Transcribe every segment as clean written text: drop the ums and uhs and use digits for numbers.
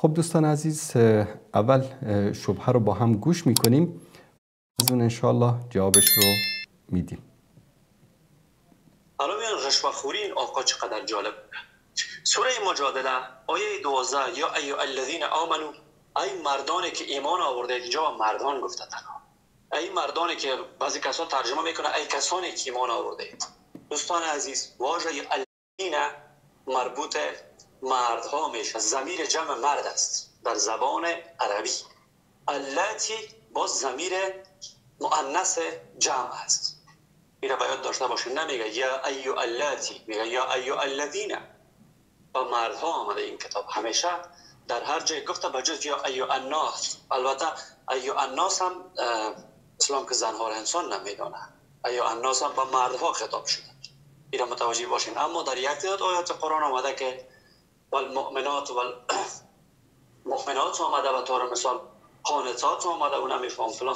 خب دوستان عزیز، اول شبهه رو با هم گوش میکنیم، از اون انشالله جوابش رو میدیم. حالا میان رشوه‌خوری این آقا چقدر جالب. سوره مجادله آیه 12، یا ایها الذین آمنو، ای مردانی که ایمان آورده. اینجا مردان گفته تنها، ای مردانی که بعضی کسا ترجمه میکنه ای کسانی که ایمان آورده اید. دوستان عزیز، واژه الذین مربوط مردها میشه، ضمیر جمع مرد است در زبان عربی. اللاتی باز ضمیر مؤنث جمع است. این را باید داشته باشیم. نمیگه یا ایها اللاتی، میگه یا ایها الذین. با مردها آمده این کتاب همیشه در هر جای گفته بجز یا ایها الناس. البته ایها الناس هم اسلام که زنها را انسان نمیدانه، ایها الناس هم با مردها خطاب شده. این را متوجه باشین. اما در یک تعداد آیات قرآن آمده که والمؤمنات والمؤمنات آمده و طور مثال قانتات آمده و نمیفهم فلان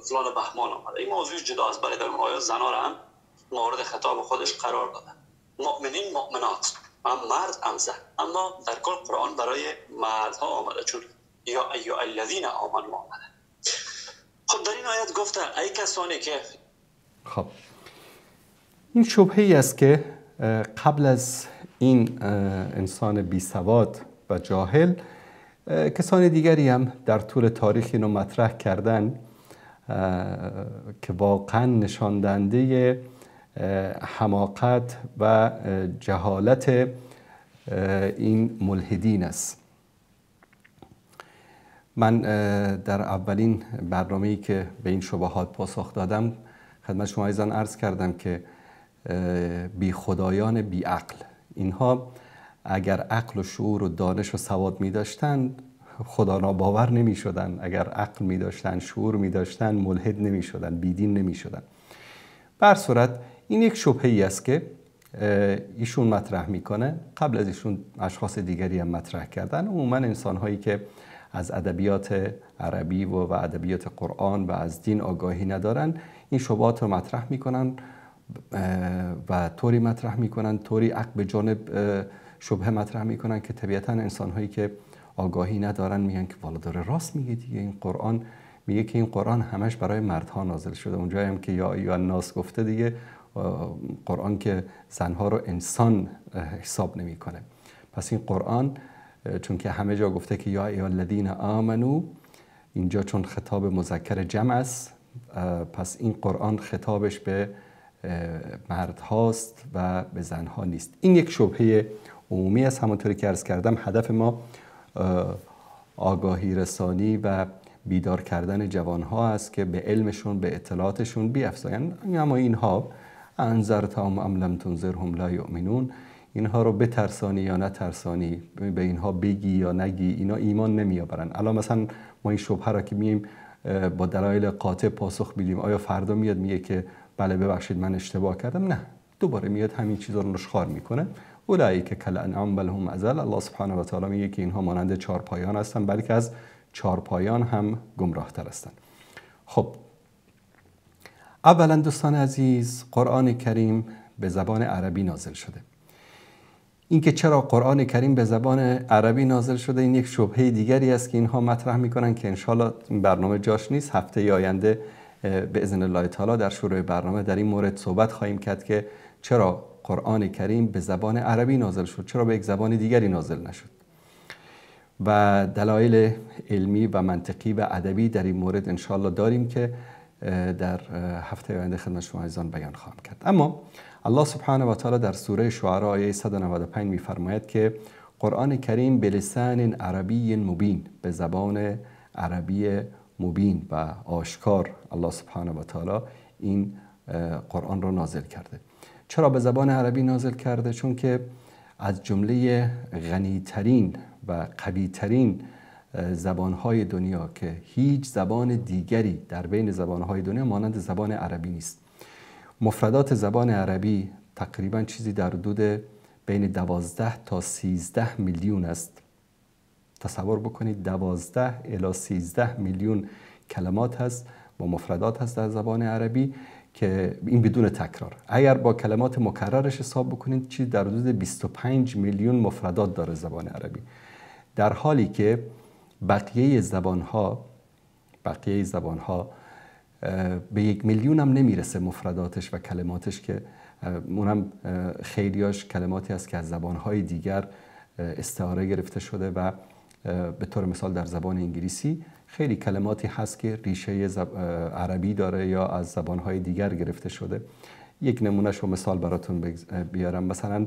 فلان بهمان آمده. این موضوع جدا است. برای در اون آیات زنها را هم مورد خطاب خودش قرار داده. مؤمنین مؤمنات، هم مرد هم زن. اما در کل قرآن برای مردها آمده، چون یا ایها الذین آمنوا آمده. خب در این آیت گفته ای کسانی که خب این شبهه ای است که قبل از این انسان بی سواد و جاهل، کسان دیگری هم در طول تاریخ اینو مطرح کردن که واقعا نشان دهنده حماقت و جهالت این ملحدین است. من در اولین برنامه‌ای که به این شبهات پاسخ دادم خدمت شما عزیزان عرض کردم که بی خدایان بی عقل، اینها اگر عقل و شعور و دانش و سواد می داشتن خدا ناباور نمی شدن، اگر عقل می داشتن شعور می داشتن ملحد نمی شدن، بیدین نمی شدن. به هر صورت این یک شبهه ای است که ایشون مطرح میکنه. قبل از ایشون اشخاص دیگری هم مطرح کردن. عموما انسان هایی که از ادبیات عربی و ادبیات قرآن و از دین آگاهی ندارن این شبهات رو مطرح میکنن و طوری مطرح میکنن، طوری عقل به جانب شبهه مطرح میکنن که طبیعتا انسان هایی که آگاهی ندارن میگن که والا داره راست میگه دیگه، این قرآن میگه که این قرآن همش برای مردها نازل شده. اونجایی هم که یا ایها الناس گفته دیگه، قرآن که زنها رو انسان حساب نمیکنه. پس این قرآن چون که همه جا گفته که یا ایها الذین آمنو، اینجا چون خطاب مذکر جمع است، پس این قرآن خطابش به مردهاست و به زنها نیست. این یک شبهه عمومی است. همونطوری که عرض کردم هدف ما آگاهی رسانی و بیدار کردن جوانها است که به علمشون، به اطلاعاتشون بیافزایند. اما اینها انذرتهم ام لم تنذرهم لا یؤمنون، اینها رو بترسانی یا نترسانی، به اینها بگی یا نگی، اینا ایمان نمیآورن. الان مثلا ما این شبهه را که میایم با دلایل قاطع پاسخ میدیم، آیا فردا میاد میگه که بله ببخشید من اشتباه کردم؟ نه، دوباره میاد همین چیزا رو نشخوار میکنه. اولئک کالانعام بل هم اضل. الله سبحانه و تعالی میگه که اینها مانند چارپایان هستن، بلکه از چارپایان هم گمراه تر هستن. خب اولا دوستان عزیز، قرآن کریم به زبان عربی نازل شده. اینکه چرا قرآن کریم به زبان عربی نازل شده این یک شبهه دیگری است که اینها مطرح میکنن که انشالله این برنامه جاش نیست. هفته آینده به اذن الله تعالی در شروع برنامه در این مورد صحبت خواهیم کرد که چرا قرآن کریم به زبان عربی نازل شد، چرا به یک زبان دیگری نازل نشد، و دلایل علمی و منطقی و ادبی در این مورد انشالله داریم که در هفته آینده خدمت شما عزیزان بیان خواهم کرد. اما الله سبحانه و تعالی در سوره شعراء آیه 195 می‌فرماید که قرآن کریم به لسان عربی مبین، به زبان عربی مبین و آشکار الله سبحانه و تعالی این قرآن را نازل کرده. چرا به زبان عربی نازل کرده؟ چون که از جمله غنی‌ترین و قوی‌ترین زبان‌های دنیا که هیچ زبان دیگری در بین زبان‌های دنیا مانند زبان عربی نیست. مفردات زبان عربی تقریباً چیزی در حدود بین 12 تا 13 میلیون است. تصور بکنید 12 الی 13 میلیون کلمات هست با مفردات هست در زبان عربی که این بدون تکرار. اگر با کلمات مکررش حساب بکنید چیزی در حدود 25 میلیون مفردات داره زبان عربی. در حالی که بقیه زبانها به 1 میلیون هم نمیرسه مفرداتش و کلماتش، که اونم خیلیاش کلماتی است که از زبانهای دیگر استعاره گرفته شده و به طور مثال در زبان انگلیسی خیلی کلماتی هست که ریشه عربی داره یا از زبانهای دیگر گرفته شده. یک نمونهش رو مثال براتون بیارم. مثلا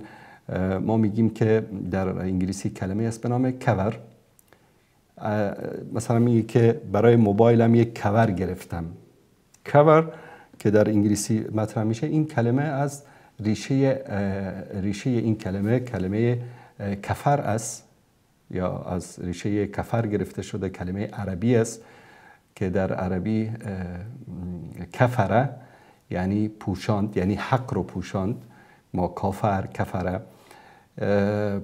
ما میگیم که در انگلیسی کلمه است به نام کور. مثلا میگه که برای موبایلم یک کور گرفتم. کور که در انگلیسی مطرح میشه، این کلمه از ریشه این کلمه کفر است، یا از ریشه کفر گرفته شده، کلمه عربی است که در عربی کفره یعنی پوشاند، یعنی حق رو پوشاند. ما کافر، کفره،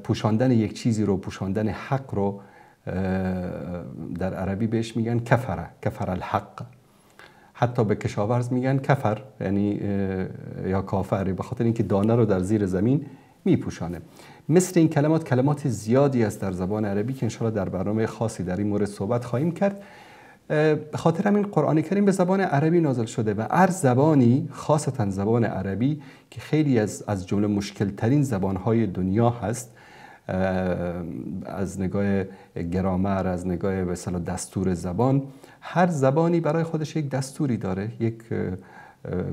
پوشاندن یک چیزی رو، پوشاندن حق رو در عربی بهش میگن کفره، کفر الحق. حتی به کشاورز میگن کفر، یعنی یا کافر، به خاطر اینکه دانه رو در زیر زمین میپوشانه. مثل این کلمات، کلمات زیادی است در زبان عربی که انشاءالله در برنامه خاصی در این مورد صحبت خواهیم کرد. به خاطر همین قرآن کریم به زبان عربی نازل شده و هر زبانی، خاصتا زبان عربی که خیلی از جمله مشکل ترین زبانهای دنیا هست، از نگاه گرامر، از نگاه به اصطلاح دستور زبان، هر زبانی برای خودش یک دستوری داره، یک به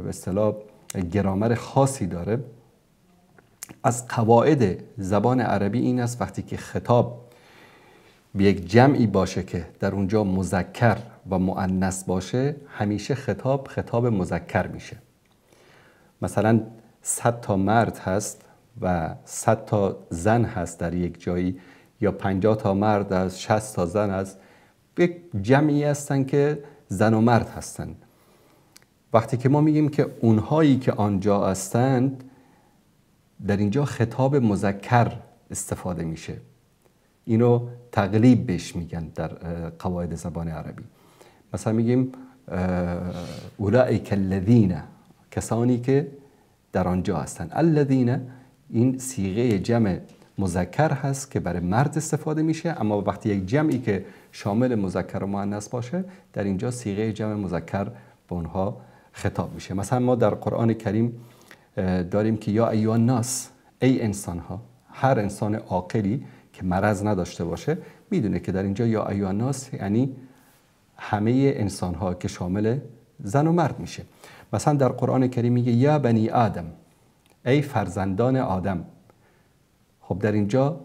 اصطلاح گرامر خاصی داره. از قواعد زبان عربی این است وقتی که خطاب به یک جمعی باشه که در اونجا مذکر و مؤنث باشه، همیشه خطاب مذکر میشه. مثلا 100 تا مرد هست و 100 تا زن هست در یک جایی، یا 50 تا مرد هست، 60 تا زن هست، یک جمعی هستن که زن و مرد هستن. وقتی که ما میگیم که اونهایی که آنجا هستند، در اینجا خطاب مذکر استفاده میشه. اینو تقلیب بهش میگن در قواعد زبان عربی. مثلا میگیم اولئک الذین، کسانی که در آنجا هستند. الذین این صیغه جمع مذکر هست که برای مرد استفاده میشه، اما وقتی یک جمعی که شامل مذکر و مؤنث باشه، در اینجا صیغه جمع مذکر به اونها خطاب میشه. مثلا ما در قرآن کریم داریم که یا ایها الناس، ای انسان ها. هر انسان عاقلی که مرض نداشته باشه میدونه که در اینجا یا ایها الناس یعنی همه انسان ها که شامل زن و مرد میشه. مثلا در قرآن کریم میگه یا بنی آدم، ای فرزندان آدم. خب در اینجا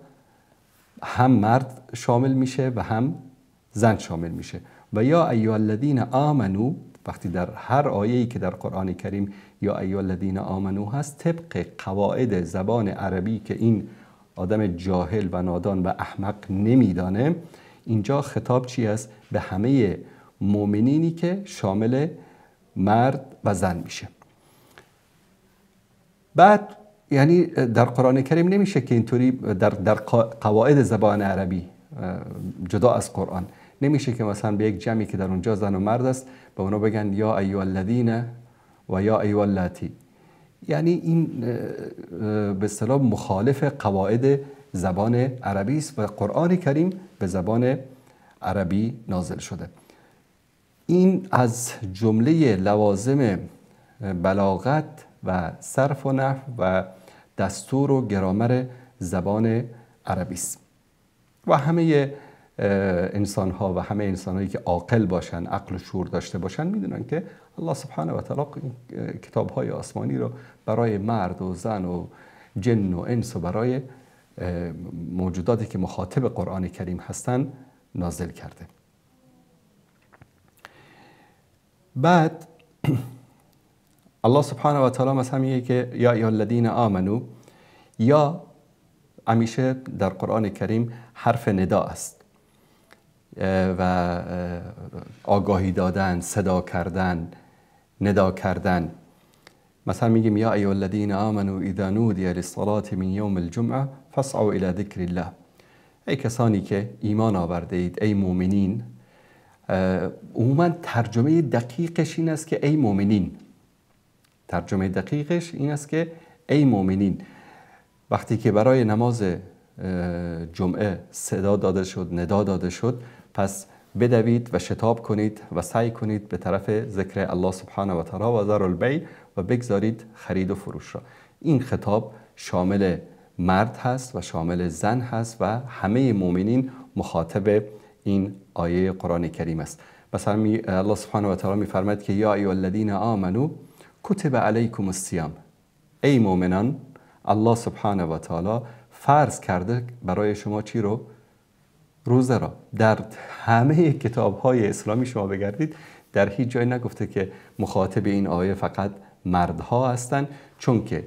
هم مرد شامل میشه و هم زن شامل میشه. و یا ایها الذین آمنو، وقتی در هر آیه‌ای که در قرآن کریم یا ایها الذین آمنو هست، طبق قواعد زبان عربی که این آدم جاهل و نادان و احمق نمیدانه، اینجا خطاب چی است؟ به همه مؤمنینی که شامل مرد و زن میشه. بعد یعنی در قرآن کریم نمیشه که اینطوری در قواعد زبان عربی جدا از قرآن نمیشه که مثلا به یک جمعی که در اونجا زن و مرد است به اونا بگن یا ایها الذین و یا ایها اللاتی. یعنی این به اصطلاح مخالف قواعد زبان عربی است و قرآن کریم به زبان عربی نازل شده. این از جمله لوازم بلاغت و صرف و نحو و دستور و گرامر زبان عربی است. و همه انسان ها و همه انسان هایی که عاقل باشن، عقل و شعور داشته باشن، میدونن که الله سبحانه و تعالی کتاب های آسمانی رو برای مرد و زن و جن و انس و برای موجوداتی که مخاطب قرآن کریم هستن نازل کرده. بعد الله سبحانه و تعالی مثلا میگه که یا ایها الذین آمنو، یا همیشه در قرآن کریم حرف ندا است و آگاهی دادن، صدا کردن، ندا کردن. مثلا میگیم یا ایها الذین آمنوا اذا نودی للصلاة من یوم الجمعه فاسعوا الی ذکر الله. ای کسانی که ایمان آورده اید، ای مؤمنین. عموما ترجمه دقیقش این است که ای مؤمنین. ترجمه دقیقش این است که ای مؤمنین. وقتی که برای نماز جمعه صدا داده شد، ندا داده شد، پس بدوید و شتاب کنید و سعی کنید به طرف ذکر الله سبحانه و تعالی و ذروا البیع و بگذارید خرید و فروش را. این خطاب شامل مرد هست و شامل زن هست و همه مؤمنین مخاطب این آیه قرآن کریم است. مثلا الله سبحانه و تعالی می‌فرماید که یا ایها الذین آمنوا کتب علیکم الصیام، ای مؤمنان الله سبحانه و تعالی فرض کرده برای شما چی رو؟ روزه را. در همه کتاب‌های اسلامی شما بگردید در هیچ جای نگفته که مخاطب این آیه فقط مردها هستند، چون که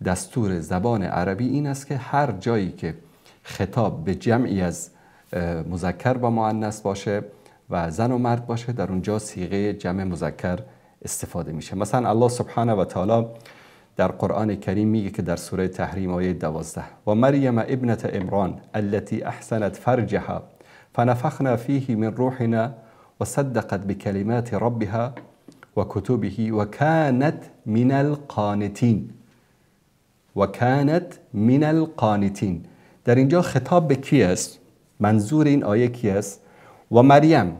دستور زبان عربی این است که هر جایی که خطاب به جمعی از مذکر و مؤنث باشه و زن و مرد باشه، در اونجا صیغه جمع مذکر استفاده میشه. مثلا الله سبحانه و تعالی در قرآن کریم میگه که در سوره تحریم آیه 12 و مریم ابنة عمران التي احسنت فرجها فنفخنا فیه من روحنا وصدقت بکلمات ربها وكتبه وكانت من القانتین. وكانت من القانتین. در اینجا خطاب به کی است؟ منظور این آیه کی است؟ و مریم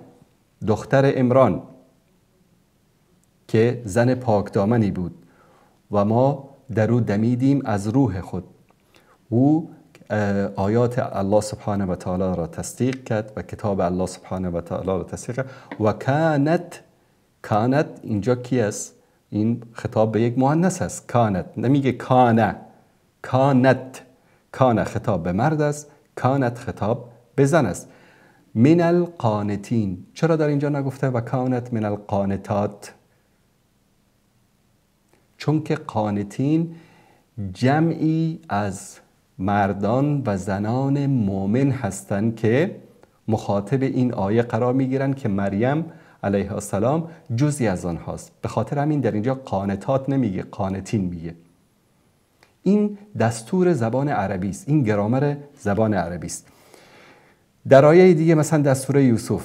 دختر عمران که زن پاکدامنی بود و ما در او دمیدیم از روح خود. او آیات الله سبحانه و تعالی را تصدیق کرد و کتاب الله سبحانه و تعالی را تصدیق کرد. و کانت، کانت اینجا کی است؟ این خطاب به یک مؤنث است. کانت نمیگه کانه، کانت. کانه خطاب به مرد است، کانت خطاب به زن است. من القانتین. چرا در اینجا نگفته و کانت من القانتات؟ چون که قانتین جمعی از مردان و زنان مؤمن هستند که مخاطب این آیه قرار میگیرن که مریم علیه السلام جزئی از آنهاست. به خاطر همین در اینجا قانتات نمیگه، قانتین میگه. این دستور زبان عربی است، این گرامر زبان عربی است. در آیه دیگه مثلا در سوره یوسف،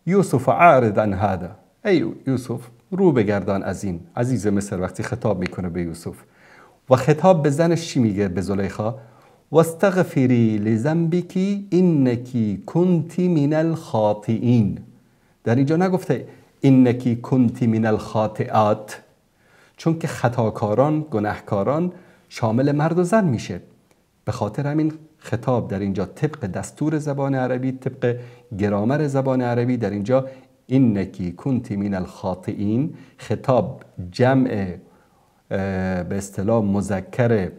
یوسف اعرض عن هذا، ای یوسف رو بگردان از این. عزیز مصر وقتی خطاب میکنه به یوسف و خطاب به زنش چی میگه؟ به زلیخا، واستغفری لذنبک انک کنت من الخاطئین. در اینجا نگفته انک کنت من الخاطئات، چون که خطاکاران، گناهکاران شامل مرد و زن میشه. به خاطر همین خطاب در اینجا طبق دستور زبان عربی، طبق گرامر زبان عربی، در اینجا انکی کنت من الخاطئین خطاب جمع به اصطلاح مذکر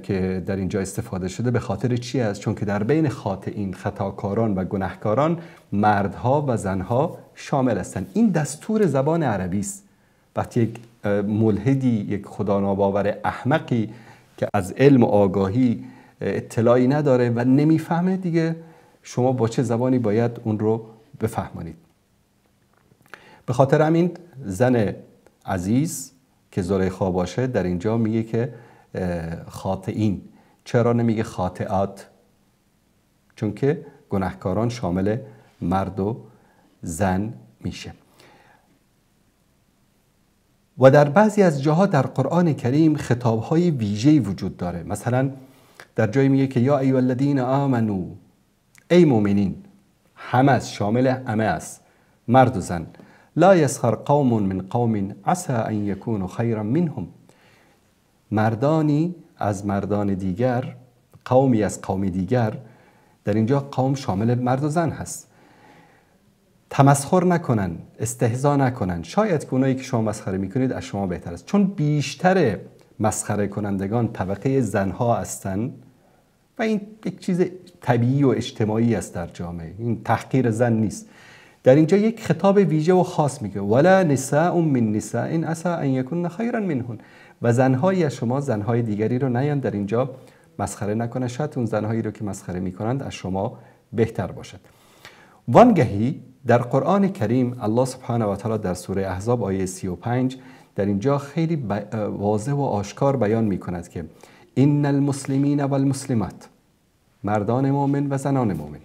که در اینجا استفاده شده به خاطر چی است؟ چون که در بین خاطئین، خطاکاران و گناهکاران مردها و زنها شامل هستند. این دستور زبان عربی است. وقتی یک ملحدی، یک خدا ناباور احمقی که از علم و آگاهی اطلاعی نداره و نمیفهمه، دیگه شما با چه زبانی باید اون رو بفهمانید؟ به خاطر همین زن عزیز که زلیخا باشه در اینجا میگه که خاطئین. چرا نمیگه خاطئات؟ چون که گناهکاران شامل مرد و زن میشه. و در بعضی از جاها در قرآن کریم خطابهای ویژه‌ای وجود داره. مثلا در جایی میگه که یا ایها الذین آمنو، ای مؤمنین، همه است، شامل همه است، مرد و زن. لا یسخر قوم من قوم عسى ان یکونوا خیرا منهم. مردانی از مردان دیگر، قومی از قوم دیگر، در اینجا قوم شامل مرد و زن هست. تمسخر نکنن، استهزا نکنن. شاید که اونایی که شما مسخره میکنید از شما بهتر است، چون بیشتر مسخره کنندگان طبقه زنها هستند و این یک چیز طبیعی و اجتماعی است در جامعه، این تحقیر زن نیست. در اینجا یک خطاب ویژه و خاص میگه ولا نساء من نساء عسى ان یکن خیرا منهن، و زنهای از شما زنهای دیگری رو نیان در اینجا مسخره نکنه، شاید اون زنهایی رو که مسخره میکنند از شما بهتر باشد. وانگهی در قرآن کریم الله سبحانه و تعالی در سوره احزاب آیه 35 در اینجا خیلی واضح و آشکار بیان میکند که ان المسلمین والمسلمات، مردان مؤمن و زنان مؤمن.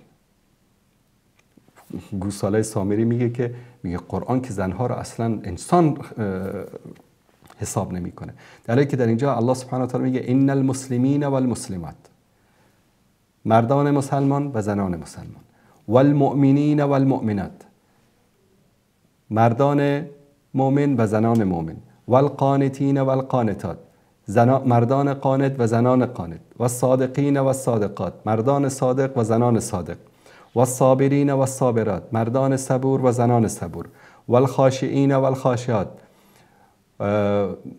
گوساله سامری میگه که میگه قرآن که زنها رو اصلا انسان حساب نمیکنه، در حالی که در اینجا الله سبحانه و تعالی میگه ان المسلمین والمسلمات، مردان مسلمان و زنان مسلمان، والمؤمنین والمؤمنات، مردان مؤمن و زنان مؤمن، والقانتین والقانتات، مردان قانت و زنان قانت، والصادقین والصادقات، مردان صادق و زنان صادق، والصابرین والصابرات، مردان صبور و زنان صبور، والخاشعین والخاشعات،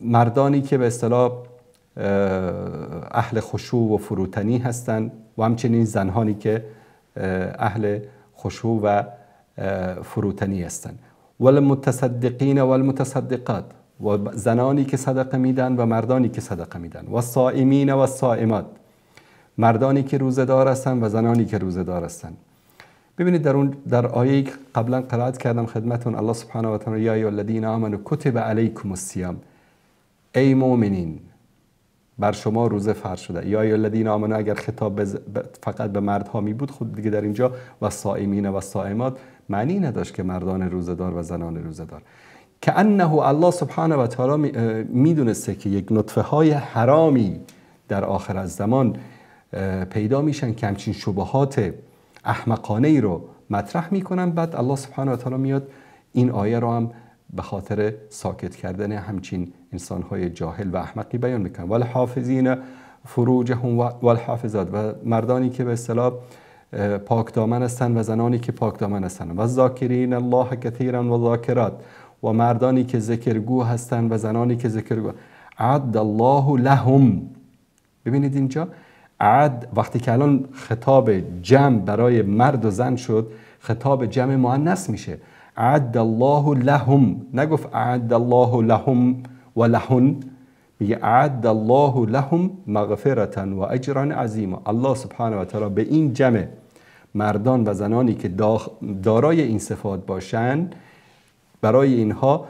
مردانی که به اصطلاح اهل خشوع و فروتنی هستند و همچنین زنهانی که اهل خشوع و فروتنی هستند، والمتصدقین والمتصدقات، و زنانی که صدقه میدن و مردانی که صدقه میدن، و الصائمین و الصائمات، مردانی که روزه‌دار هستند و زنانی که روزه‌دار هستند. ببینید در آیه قبلا قرائت کردم خدمتون، الله سبحانه و تعالی یا ایها الذین آمنوا کتب علیکم الصیام، ای مؤمنین بر شما روزه فرض شده. یا ایها الذین آمنوا اگر خطاب فقط به مردها می بود، خود دیگه در اینجا و صائمین و صائمات معنی نداشت که مردان روزه‌دار و زنان روزه‌دار. که انه الله سبحانه و تعالی میدونسته که یک نطفه های حرامی در آخر از زمان پیدا میشن که همچین شبهات احمقانه ای رو مطرح میکنن. بعد الله سبحانه و تعالی میاد این آیه رو هم به خاطر ساکت کردن همچین انسانهای جاهل و احمقی بیان میکنن. والحافظین فروجهم والحافظات، و مردانی که به اصطلاح پاک دامن هستند و زنانی که پاک دامن هستند، و ذاکرین الله کثیرا و ذاکرات، و مردانی که ذکرگو هستند و زنانی که ذکرگو. عد الله لهم، ببینید اینجا عد وقتی که الان خطاب جمع برای مرد و زن شد، خطاب جمع مؤنث میشه. عد الله لهم، نگفت عد الله لهم و لهن، میگه عد الله لهم مغفرة و اجرا عظیما. الله سبحانه و تعالی به این جمع مردان و زنانی که دارای این صفات باشند، برای اینها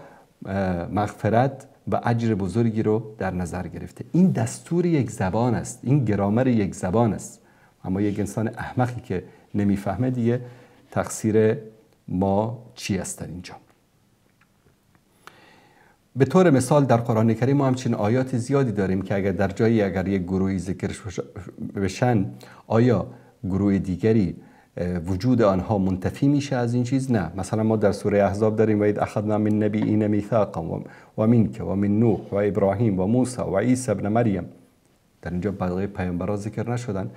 مغفرت و اجر بزرگی رو در نظر گرفته. این دستور یک زبان است، این گرامر یک زبان است. اما یک انسان احمقی که نمیفهمه دیگه تقصیر ما چی است در اینجا. به طور مثال در قرآن کریم ما همچین آیات زیادی داریم که اگر در جایی اگر یک گروهی ذکر بشن، آیا گروه دیگری وجود آنها منتفی میشه از این چیز؟ نه. مثلا ما در سوره احزاب داریم و اذ اخذنا من نبیین میثاقا و منک و من نوح و ابراهیم و موسی و عیسی ابن مریم. در اینجا بقیه پیامبران ذکر نشدن.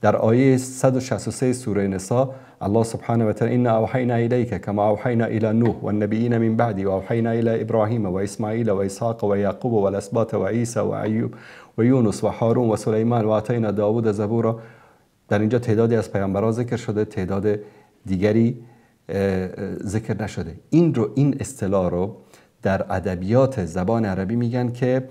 در آیه 163 سوره نساء الله سبحانه و تعالی انا اوحینا الیک کما اوحینا الی نوح والنبیین من بعدی و اوحینا الی ابراهیم و اسماعیل و اسحاق و یعقوب و الاسباط و عیسی و ایوب و یونس و هارون و سلیمان و آتینا داوود زبورا. در اینجا تعدادی از پیامبران ذکر شده، تعداد دیگری ذکر نشده. این اصطلاح رو در ادبیات زبان عربی میگن که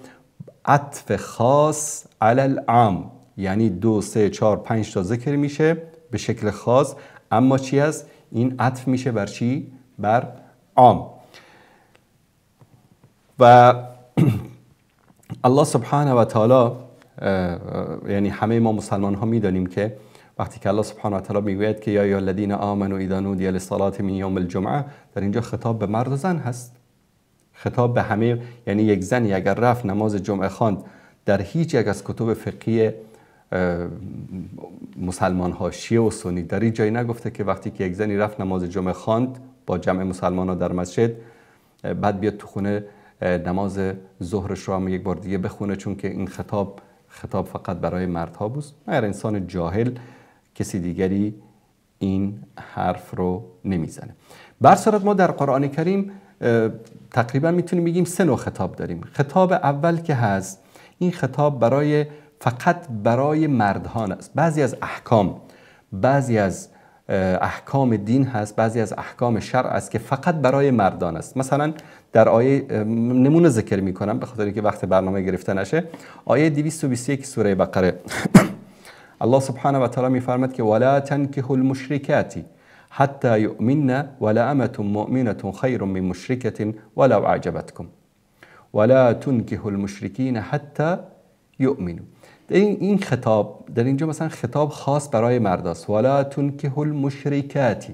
عطف خاص علی العام، یعنی 2 3 4 5 تا ذکر میشه به شکل خاص، اما چی هست؟ این عطف میشه بر چی؟ بر عام. و الله سبحانه و تعالی، یعنی همه ما مسلمان ها میدانیم که وقتی که الله سبحانه و تعالی میگوید که یا ایها الذین آمنوا اذا نودی للصلاة من یوم الجمعه، در اینجا خطاب به مرد و زن هست، خطاب به همه. یعنی یک زنی اگر رفت نماز جمعه خواند، در هیچ یک از کتب فقهی مسلمان ها شیعه و سنی در هیچ جایی نگفته که وقتی که یک زنی رفت نماز جمعه خواند با جمع مسلمان ها در مسجد، بعد بیاد تو خونه نماز ظهرش رو هم یک بار دیگه بخونه، چون که این خطاب فقط برای مردها بود. مگر انسان جاهل، کسی دیگری این حرف رو نمیزنه. بر صورت ما در قرآن کریم تقریبا میتونیم بگیم سه نوع خطاب داریم. خطاب اول که هست، این خطاب برای فقط برای مردهان است. بعضی از احکام، بعضی از احکام دین هست، بعضی از احکام شرع است که فقط برای مردان است. مثلا در آیه نمونه ذکر میکنم به خاطر اینکه وقت برنامه گرفته نشه، آیه 221 سوره بقره الله سبحانه و تعالی میفرماد که ولا تنکحوا المشرکات حتی یؤمن ولا امة مؤمنة خیر من مشرکة ولو اعجبتکم ولا تنکحوا المشرکین حتی یؤمنوا. این خطاب در اینجا مثلا خطاب خاص برای مرد است. ولا تنکحوا المشرکات،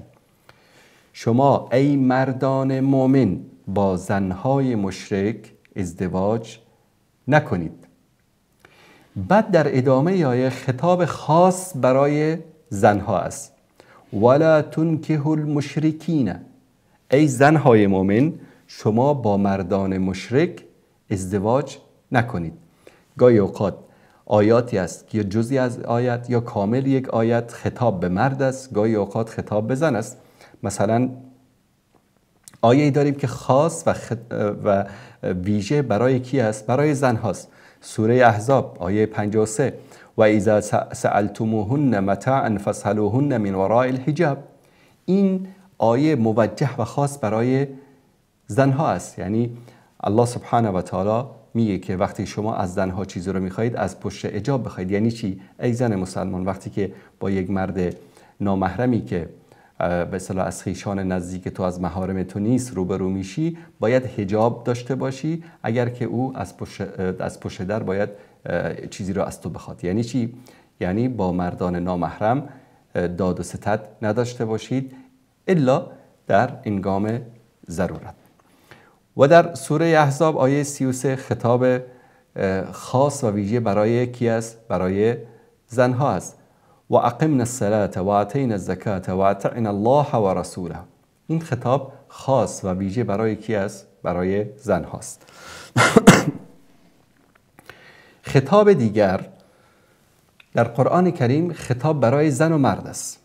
شما ای مردان مؤمن با زنهای مشرک ازدواج نکنید. بعد در ادامه آیه خطاب خاص برای زنها است. ولا تنکحوا المشرکین، ای زنهای مؤمن شما با مردان مشرک ازدواج نکنید. گاهی اوقات آیاتی است که جزئی از آیت یا کامل یک آیت خطاب به مرد است، گاهی اوقات خطاب به زن است. مثلا آیه‌ای داریم که خاص و ویژه برای کی است؟ برای زن هاست. سوره احزاب آیه 53، و اذا سألتموهن متاعا فاسألوهن من وراء الحجاب. این آیه موجه و خاص برای زنها است. یعنی الله سبحانه و تعالی میگه که وقتی شما از زنها چیزی رو میخواهید از پشت حجاب بخواید. یعنی چی؟ ای زن مسلمان وقتی که با یک مرد نامحرمی که به اصطلاح از خویشان نزدیک تو، از محارم تو نیست روبرو میشی، باید حجاب داشته باشی. اگر که او از پشت در باید چیزی رو از تو بخواد. یعنی چی؟ یعنی با مردان نامحرم داد و ستد نداشته باشید الا در هنگام ضرورت. و در سوره احزاب آیه 33 خطاب خاص و ویژه برای کی است؟ برای زنها است. و اقمنا الصلاة و آتینا الزکاة و اطعنا الله و رسوله. این خطاب خاص و ویژه برای کی است؟ برای زن هاست. خطاب دیگر در قرآن کریم خطاب برای زن و مرد است.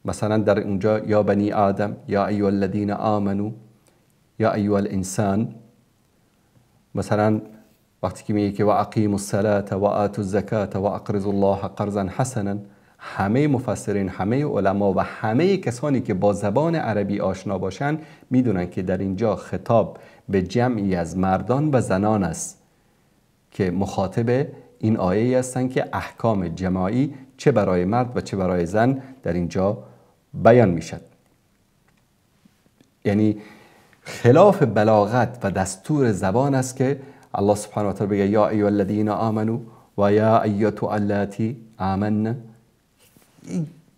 مثلا در اونجا یا بنی آدم، یا ایها الذین آمنو، یا ایها الانسان. مثلا وقتی که میگه که و اقیموا الصلاة و آتوا الزکاة و اقرضوا الله قرضا حسنا، همه مفسرین، همه علما و همه کسانی که با زبان عربی آشنا باشند میدونن که در اینجا خطاب به جمعی از مردان و زنان است که مخاطب این آیه هستند که احکام جماعی چه برای مرد و چه برای زن در اینجا بیان میشد. یعنی خلاف بلاغت و دستور زبان است که الله سبحانه و تعالی بگه یا ایها الذین آمنو و یا ایتها اللاتی آمن.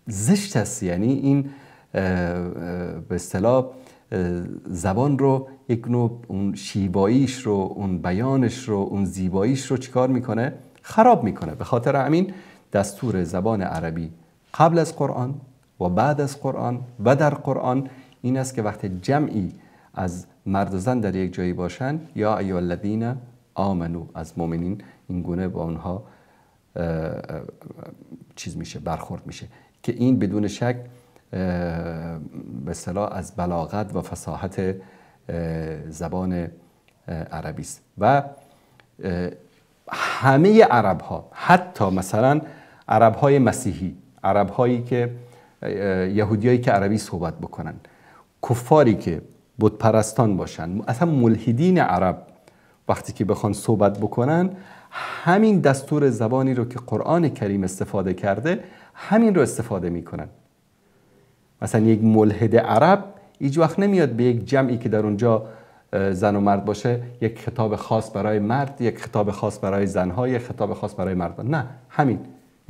زشت است. یعنی این به اصطلاح زبان رو یک نوع اون شیواییش رو، اون بیانش رو، اون زیباییش رو چیکار میکنه؟ خراب میکنه. به خاطر همین دستور زبان عربی قبل از قرآن و بعد از قرآن و در قرآن این است که وقتی جمعی از مرد و زن در یک جایی باشن، یا ایها الذین آمنو، از مؤمنین این گونه با اونها چیز میشه، برخورد میشه که این بدون شک به اصطلاح از بلاغت و فصاحت زبان عربی است. و همه عرب ها، حتی مثلا عرب های مسیحی، عرب هایی که یهودیایی که عربی صحبت بکنن، کفاری که بت پرستان باشن، اصلا ملحدین عرب وقتی که بخوان صحبت بکنن، همین دستور زبانی رو که قرآن کریم استفاده کرده همین رو استفاده میکنن. مثلا یک ملحد عرب هیچ وقت نمیاد به یک جمعی که در اونجا زن و مرد باشه یک خطاب خاص برای مرد، یک خطاب خاص برای زنها، یک خطاب خاص برای مردان. نه، همین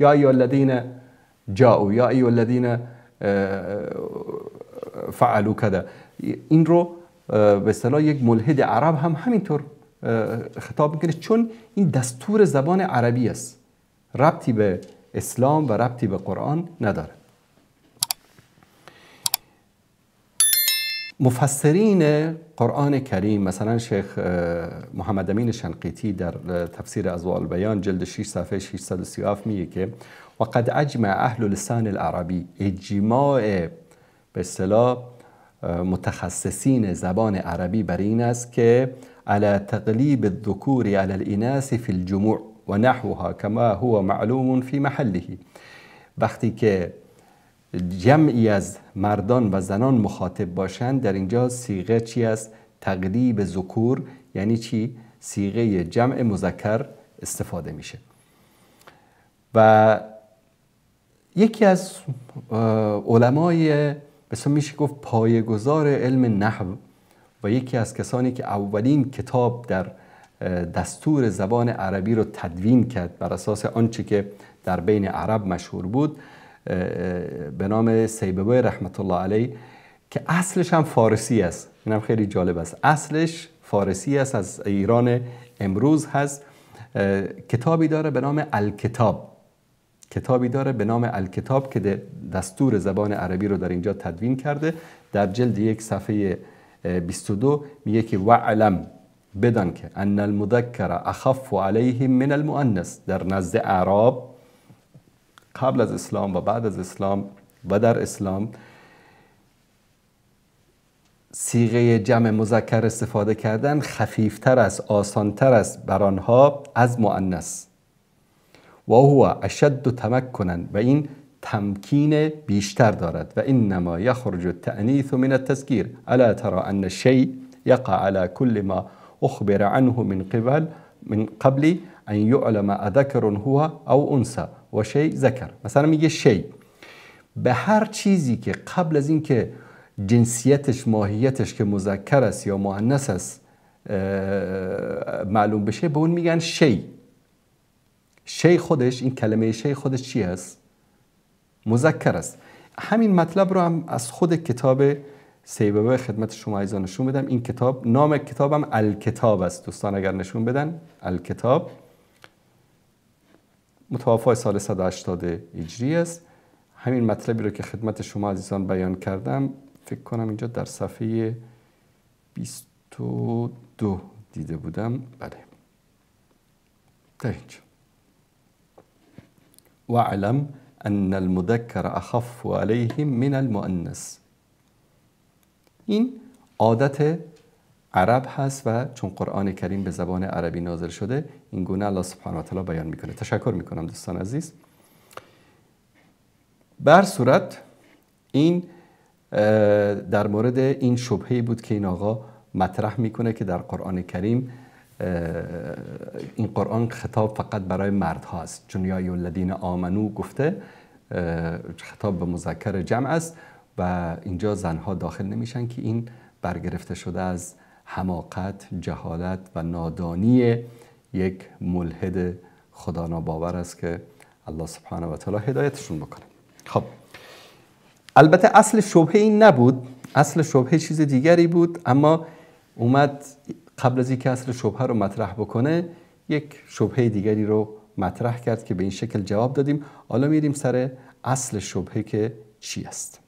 یا ایها الذین جاءوا، یا ایها الذین فعلوا کذا. این رو به اصطلاح یک ملحد عرب هم همینطور خطاب میکنه، چون این دستور زبان عربی است، ربطی به اسلام و ربطی به قرآن نداره. مفسرین قرآن کریم مثلا شیخ محمد امین شنقیطی در تفسیر اضواء البیان جلد 6 صفحه 637 میگه که وقد اجمع اهل لسان العربی، اجماع به اصطلاح متخصصین زبان عربی بر این است که على تقلیب الذکور على الاناث فی الجموع و نحوها کما هو معلوم فی محله. وقتی که جمعی از مردان و زنان مخاطب باشند، در اینجا صیغه چی است؟ تقلیب ذکور. یعنی چی؟ صیغه جمع مذکر استفاده میشه. و یکی از علمای مثلا میشه گفت پایه‌گذار علم نحو و یکی از کسانی که اولین کتاب در دستور زبان عربی رو تدوین کرد بر اساس آنچه که در بین عرب مشهور بود، به نام سیبوی رحمت الله علیه، که اصلش هم فارسی است. اینم خیلی جالب است، اصلش فارسی است، از ایران امروز هست. کتابی داره به نام الکتاب، کتابی داره به نام الکتاب که دستور زبان عربی رو در اینجا تدوین کرده. در جلد 1 صفحه 22 میگه که وعلم، بدان که ان المذکر اخف علیهم من المؤنث. در نزد اعراب قبل از اسلام و بعد از اسلام و در اسلام صیغه جمع مذکر استفاده کردن خفیفتر است، آسانتر است بر آنها از مؤنث. و هو اشد تمکنا، و این تمکین بیشتر دارد. و انما یخرج التأنیث من التذکیر الا ترى ان الشیء یقع على كل ما اخبر عنه من قبل ان يعلم اذکر هو او انثى و شیء ذکر. مثلا میگه شیء به هر چیزی که قبل از اینکه جنسیتش، ماهیتش که مذکر است یا مؤنث است معلوم بشه، به اون میگن شی. شی خودش، این کلمه شی خودش چی است؟ مذکر است. همین مطلب رو هم از خود کتاب سیبوه خدمت شما عزیزان نشون بدم. این کتاب، نام کتابم الکتاب است دوستان، اگر نشون بدن الکتاب، متوفای سال 180 هجری است. همین مطلبی رو که خدمت شما عزیزان بیان کردم، فکر کنم اینجا در صفحه 22 دیده بودم. بله، در اینجا واعلم ان المذکر اخف علیهم من المؤنث. این عادت عرب هست و چون قرآن کریم به زبان عربی نازل شده، این گونه الله سبحانه و تعالی بیان میکنه. تشکر میکنم دوستان عزیز. بر صورت این در مورد این شبهه‌ای بود که این آقا مطرح میکنه که در قرآن کریم این قرآن خطاب فقط برای مردها است، چون یا ایها الذین آمنو گفته، خطاب به مذکر جمع است و اینجا زنها داخل نمیشن، که این برگرفته شده از حماقت، جهالت و نادانی یک ملحد خدا ناباور است که الله سبحانه و تعالی هدایتشون بکنه. خب البته اصل شبهه این نبود، اصل شبهه چیز دیگری بود، اما اومد قبل از اینکه اصل شبهه رو مطرح بکنه یک شبهه دیگری رو مطرح کرد که به این شکل جواب دادیم. حالا میریم سر اصل شبهه که چی است.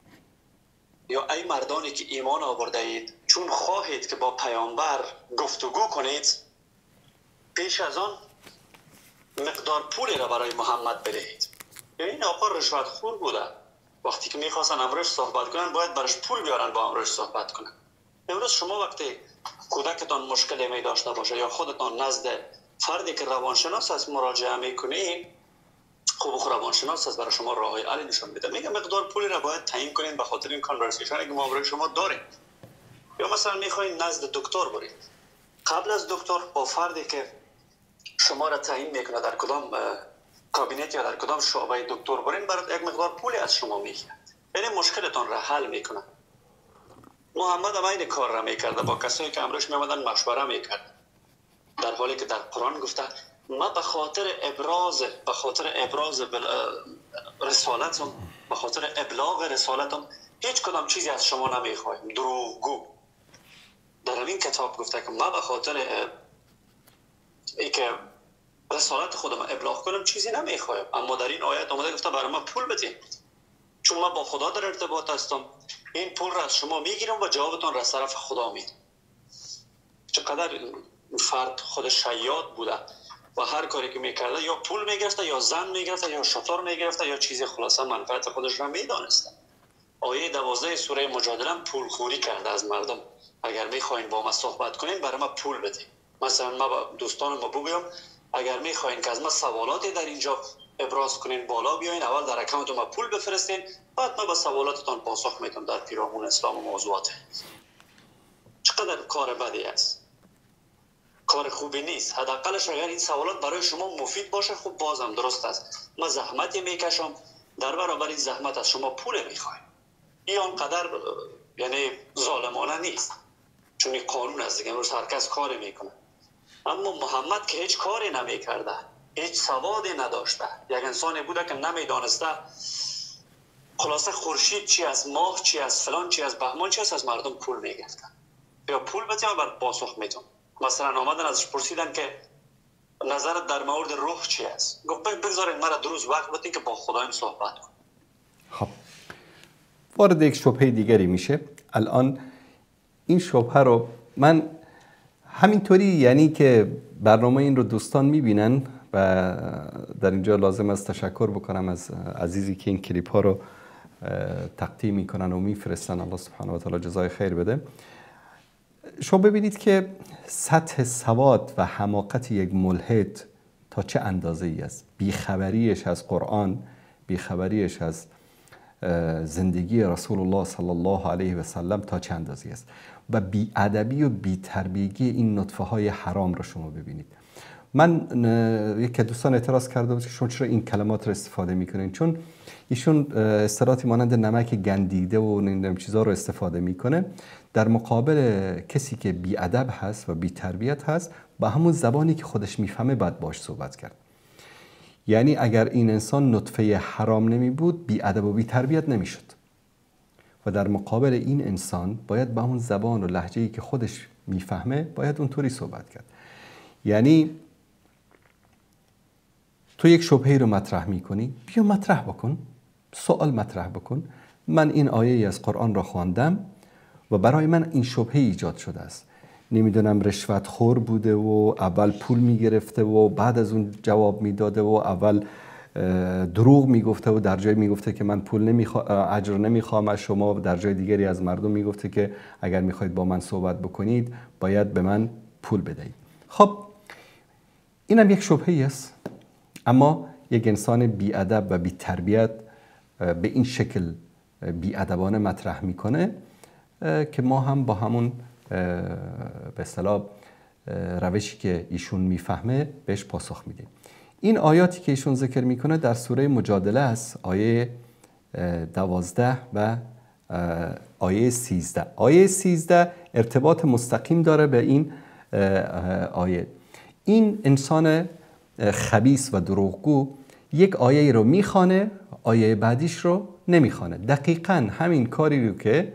یا ای مردانی که ایمان آورده اید، چون خواهید که با پیامبر گفتگو کنید، پیش از آن مقدار پولی را برای محمد بدهید. این آقا رشوت خور بوده، وقتی که میخواستن امروز صحبت کنن باید براش پول بیارن با امروز صحبت کنن. امروز شما وقتی کودکتان مشکلی می داشته باشه یا خودتان نزد فردی که روانشناس است مراجعه میکنین، خب روانشناس است برای شما راه حل نشون میده، میگه مقدار پولی را باید تعیین کنین به خاطر این conversation که ما برای شما داریم. یا مثلا میخواین نزد دکتر برید، قبل از دکتر با فردی که شما را تعیین میکنه در کدام کابینت یا در کدام شعبه دکتر برین، برات یک مقدار پولی از شما میگیرد، یعنی مشکلتان را حل میکنه. محمد هم این کار را میکرده، با کسایی که امروز میامدن مشوره میکرد، در حالی که در قرآن گفته ما به خاطر ابراز رسالتم، به خاطر ابلاغ رسالتم هیچ کدام چیزی از شما نمیخوایم. دروغگو در این کتاب گفته که ما به خاطر اینکه رسالت خودم ابلاغ کنم چیزی نمیخوایم، اما در این آیت آمده گفته برای ما پول بدین، چون من با خدا در ارتباط هستم، این پول را از شما میگیرم و جوابتان را از طرف خدا میدم. چقدر فرد خود شیاد بوده و هر کاری که میکرده یا پول میگرفته یا زن میگرفته یا شطور میگرفته یا چیزی، خلاصه منفعت خودش را میدانسته. آیه 12 سوره مجادله پولخوری کرده از مردم. اگر میخواین با ما صحبت کنین برای ما پول بدین. مثلا ما با دوستان ما بگویم اگر میخواین که از ما سوالاتی در اینجا ابراز کنین بالا بیاین، اول در account ما پول بفرستین، بعد ما به سوالاتتان پاسخ میدم در پیرامون اسلام و موضوعات. چقدر کار بدی است، کار خوبی نیست. حداقلش اگر این سوالات برای شما مفید باشه خب بازم درست است. ما زحمتی میکشم، در برابر این زحمت از شما پول میخوایم. این آنقدر یعنی ظالمانه نیست، چون این قانون است دیگه، امروز هر کس کاری میکنه. اما محمد که هیچ کاری نمیکرده، هیچ سوادی نداشته، یک انسانی بوده که نمیدانسته خلاصه خورشید چی است، ماه چی است، فلان چی است، بهمان چی است، از مردم پول میگرفته. یا پول بده یا بر پاسخ میتون. مثلا آمدن ازش پرسیدن که نظرت در مورد روح چی است؟ گفت بگذارید مرا 2 روز وقت بدین که با خدایم صحبت کنم. خب وارد یک شبهه دیگری میشه. الان این شبهه رو من همینطوری، یعنی که برنامه این رو دوستان میبینن و در اینجا لازم است تشکر بکنم از عزیزی که این کلیپ ها رو تقدیم میکنن و میفرستن، الله سبحانه و تعالی جزای خیر بده. شما ببینید که سطح سواد و حماقت یک ملحد تا چه اندازه ای است. بیخبریش از قرآن، بیخبریش از زندگی رسول الله صلی الله علیه و سلم تا چه اندازه است و بی‌ادبی و بی‌تربیگی این نطفه های حرام رو شما ببینید. من یک دوستان اعتراض کرده بود که شما چرا این کلمات رو استفاده میکنین، چون ایشون اصطلاحاتی مانند نمک گندیده و نمیدونم چیزا رو استفاده میکنه. در مقابل کسی که بی‌ادب هست و بی‌تربیت هست، با همون زبانی که خودش میفهمه باید باش صحبت کرد. یعنی اگر این انسان نطفه حرام نمی بود، بی‌ادب و بی‌تربیت نمیشد. و در مقابل این انسان باید با همون زبان و لهجه‌ای که خودش میفهمه باید اونطوری صحبت کرد. یعنی تو یک شبهه رو مطرح میکنی، بیا مطرح بکن، سوال مطرح بکن. من این آیه از قرآن را خواندم و برای من این شبهه ایجاد شده است. نمیدونم رشوت خور بوده و اول پول میگرفته و بعد از اون جواب میداده و اول دروغ میگفته و در جای میگفته که من پول نمیخوام، اجر نمیخوام از شما، و در جای دیگری از مردم میگفته که اگر میخواید با من صحبت بکنید باید به من پول بدهید. خب اینم یک شبهه است. اما یک انسان بی‌ادب و بی‌تربیت به این شکل بی‌ادبانه مطرح میکنه که ما هم با همون به اصطلاح روشی که ایشون میفهمه بهش پاسخ میدیم. این آیاتی که ایشون ذکر میکنه در سوره مجادله است، آیه 12 و آیه 13. آیه 13 ارتباط مستقیم داره به این آیه. این انسان خبیث و دروغگو یک آیه رو میخوانه، آیه بعدیش رو نمیخوانه. دقیقاً همین کاری رو که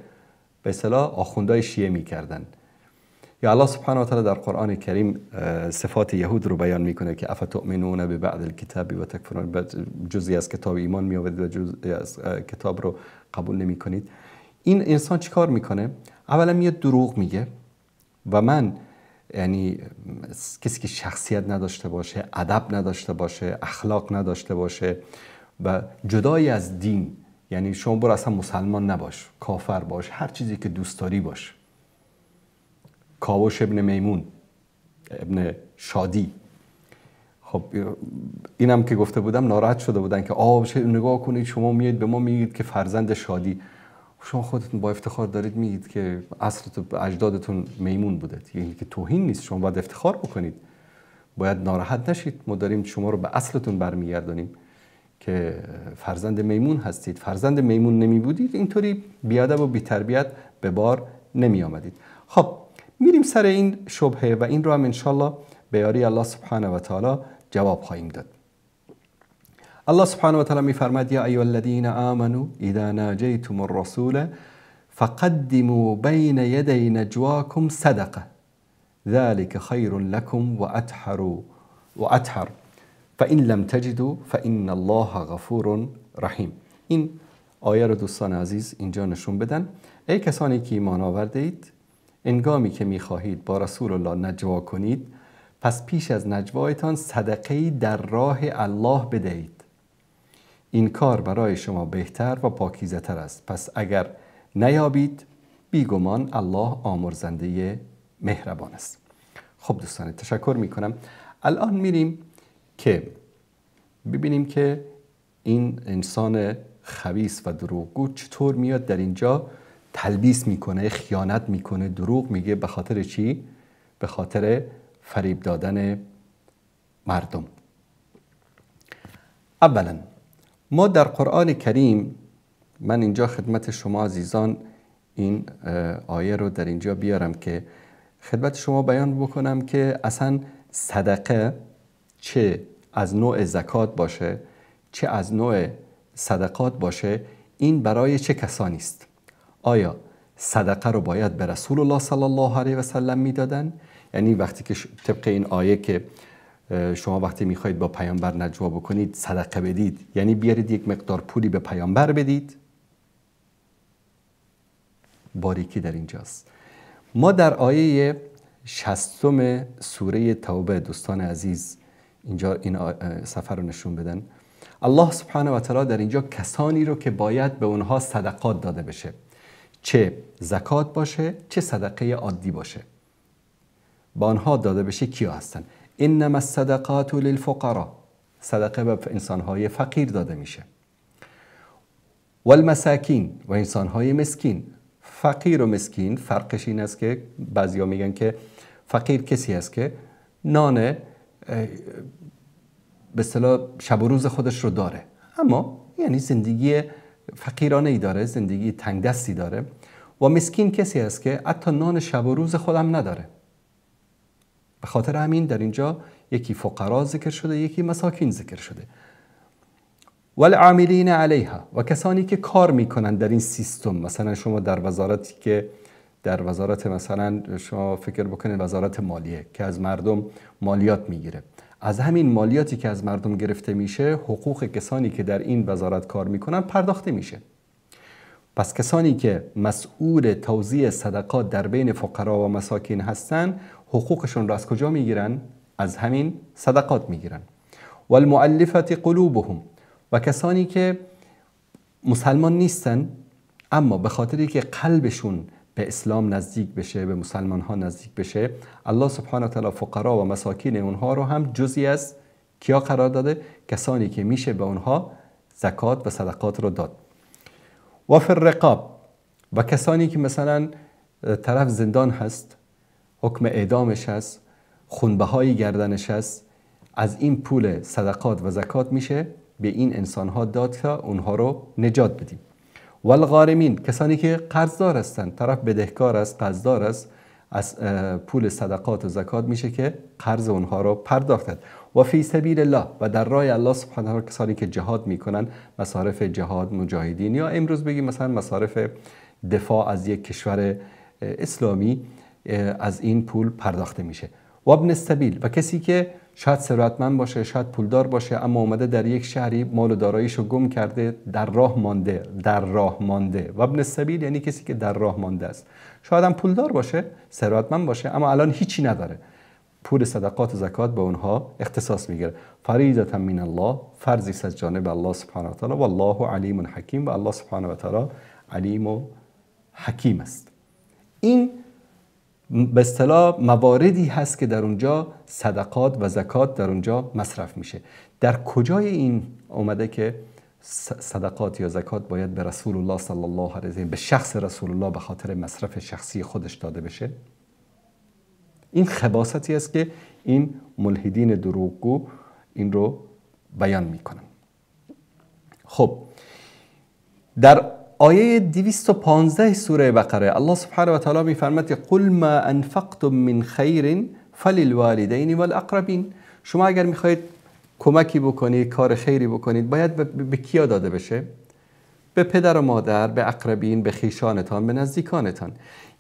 به اصطلاح آخوندهای شیعه میکردن. یا الله سبحانه و تعالی در قرآن کریم صفات یهود رو بیان میکنه که افتؤمنون ببعض الکتاب و تکفرون، جزئی از کتاب ایمان میآورید و جزئی از کتاب رو قبول نمیکنید. این انسان چیکار میکنه؟ اولا میاد دروغ میگه و من، یعنی کسی که شخصیت نداشته باشه، ادب نداشته باشه، اخلاق نداشته باشه و جدای از دین، یعنی شما برو اصلا مسلمان نباش، کافر باش، هر چیزی که دوست داری باش. کاوش ابن میمون ابن شادی، خب اینم که گفته بودم ناراحت شده بودن که آه نگاه کنید شما میایید به ما میگید که فرزند شادی، شما خودتون با افتخار دارید میگید که اصل اجدادتون میمون بوده، یعنی که توهین نیست، شما باید افتخار بکنید، باید ناراحت نشید. ما داریم شما رو به اصلتون برمیگردانیم که فرزند میمون هستید. فرزند میمون نمی بودید اینطوری بیادب و بی‌تربیت به بار نمی آمدید. خب میریم سر این شبهه و این رو هم انشالله به یاری الله سبحانه و تعالی جواب خواهیم داد. الله سبحانه و تعالی میفرماد یا ایها الذین آمنوا اذا ناجیتم الرسول فقدموا بین یدی نجواکم صدقه ذلك خیر لكم واطهر فإن لم تجدوا فإن الله غفور رحیم. این آیه رو دوستان عزیز اینجا نشون بدن. ای کسانی که ایمان آورده اید، هنگامی که میخواهید با رسول الله نجوا کنید، پس پیش از نجوایتان صدقه‌ای در راه الله بدهید. این کار برای شما بهتر و پاکیزه تر است. پس اگر نیابید، بیگمان الله آمرزنده مهربان است. خب دوستان تشکر میکنم. الان میریم که ببینیم که این انسان خبیث و دروغگو چطور میاد در اینجا تلبیس میکنه، خیانت میکنه، دروغ میگه. به خاطر چی؟ به خاطر فریب دادن مردم. اولا ما در قرآن کریم، من اینجا خدمت شما عزیزان این آیه رو در اینجا بیارم که خدمت شما بیان بکنم که اصلا صدقه چه از نوع زکات باشه چه از نوع صدقات باشه، این برای چه کسانی است؟ آیا صدقه رو باید به رسول الله صلی الله علیه و سلم میدادن؟ یعنی وقتی که طبق این آیه که شما وقتی میخواید با پیامبر نجوا بکنید صدقه بدید، یعنی بیارید یک مقدار پولی به پیامبر بدید. باریکی در اینجاست. ما در آیه 60 سوره توبه، دوستان عزیز اینجا این سفر رو نشون بدن، الله سبحانه و تعالی در اینجا کسانی رو که باید به اونها صدقات داده بشه، چه زکات باشه چه صدقه عادی باشه، با آنها داده بشه، کیا هستن؟ انما الصدقات للفقراء، صدقه به انسانهای فقیر داده میشه، والمساکین، و انسانهای مسکین. فقیر و مسکین فرقش این است که بعضیا میگن که فقیر کسی است که نان به اصطلاح شب و روز خودش رو داره، اما یعنی زندگی فقیرانه ای داره، زندگی تنگ دستی داره، و مسکین کسی است که حتی نان شب و روز خودم نداره. به خاطر همین در اینجا یکی فقرا ذکر شده، یکی مساکین ذکر شده. والعاملین علیها، و کسانی که کار میکنن در این سیستم. مثلا شما در وزارتی که در وزارت، مثلا شما فکر بکنید وزارت مالیه که از مردم مالیات میگیره، از همین مالیاتی که از مردم گرفته میشه حقوق کسانی که در این وزارت کار میکنن پرداخته میشه. پس کسانی که مسئول توزیع صدقات در بین فقرا و مساکین هستن حقوقشون را از کجا میگیرن؟ از همین صدقات میگیرن. والمؤلفة قلوبهم، و کسانی که مسلمان نیستن اما به خاطری که قلبشون به اسلام نزدیک بشه، به مسلمان ها نزدیک بشه، الله سبحانه و تعالی فقرا و مساکین اونها رو هم جزئی از کیا قرار داده؟ کسانی که میشه به اونها زکات و صدقات رو داد. و فی الرقاب، و کسانی که مثلا طرف زندان هست، حکم اعدامش هست، خونبهای گردنش هست، از این پول صدقات و زکات میشه به این انسانها داد تا اونها رو نجات بدیم. والغارمین، کسانی که قرضدار هستند، طرف بدهکار است، قرضدار است، از پول صدقات و زکات میشه که قرض اونها رو پرداخت کرد. و فی سبیل الله، و در راه الله سبحانه و کسانی که جهاد میکنن، مصارف جهاد مجاهدین، یا امروز بگیم مثلا مصارف دفاع از یک کشور اسلامی، از این پول پرداخته میشه. و ابن السبیل، و کسی که شاید ثروتمند باشه، شاید پولدار باشه، اما اومده در یک شهری مال و داراییشو گم کرده، در راه مانده، در راه مانده. و ابن السبیل یعنی کسی که در راه مانده است. شاید هم پولدار باشه، ثروتمند باشه، اما الان هیچی نداره. پول صدقات و زکات به اونها اختصاص میگیره. فریضة من الله، فرضی است از جانب الله سبحانه و تعالی. والله علیم حکیم، و الله سبحانه و تعالی علیم و حکیم است. این به اصطلاح مواردی هست که در اونجا صدقات و زکات در اونجا مصرف میشه. در کجای این اومده که صدقات یا زکات باید به رسول الله صلی الله علیه و سلم، به شخص رسول الله به خاطر مصرف شخصی خودش داده بشه؟ این خباثتی است که این ملحدین دروغگو این رو بیان میکنن. خب در آیه 215 سوره بقره الله سبحانه و تعالی میفرماید قل ما انفقتم من خیر فللوالدین والاقربین. شما اگر میخواهید کمکی بکنید، کار خیری بکنید، باید به کیا داده بشه؟ به پدر و مادر، به اقربین، به خویشانتان، به نزدیکانتان.